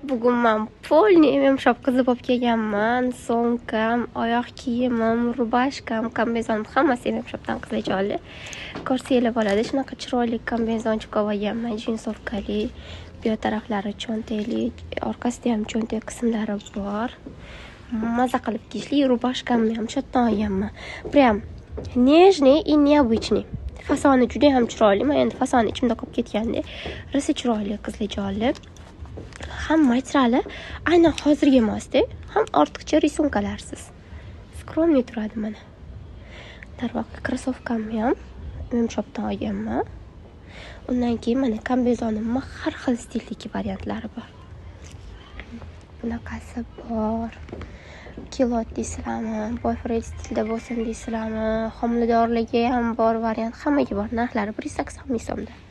Bugun man полный shop qizib olib kelganman. Sumkam, oyoq kiyimim, рубашка m, kombezonim, hammasi shopdan, qizlarjonlar. Ko'rsanglar bo'ladi. Shunaqa chiroyli комбинезончик olganman, джинсовка li. Bu yoq taraflari cho'ntakli, orqasida ham cho'ntak qismlari bor. Maza qilib kiyishli рубашка mni ham shu yerdan olganman. Прям нежный и необычный. Fasoni juda ham chiroyli. Men endi fasoni ichimda qolib ketganda, rosa chiroyli, qizlarjonlar. Ham materiali aynan hozirgi emasda, ham ortiqcha рисунка larsiz. Скромный turadi mana. Darvoqe, кроссовка mni ham shopdan olganman. Undan keyin mana kombinezonimni har xil stildagi variantlari bor. Bunaqasi bor. Kilot deysizlarmi, boyfriend stilda bo'lsin deysizlarmi, homiladorlarga ham bor variant, hammaga bor. Narxlari 180 ming so'mdan.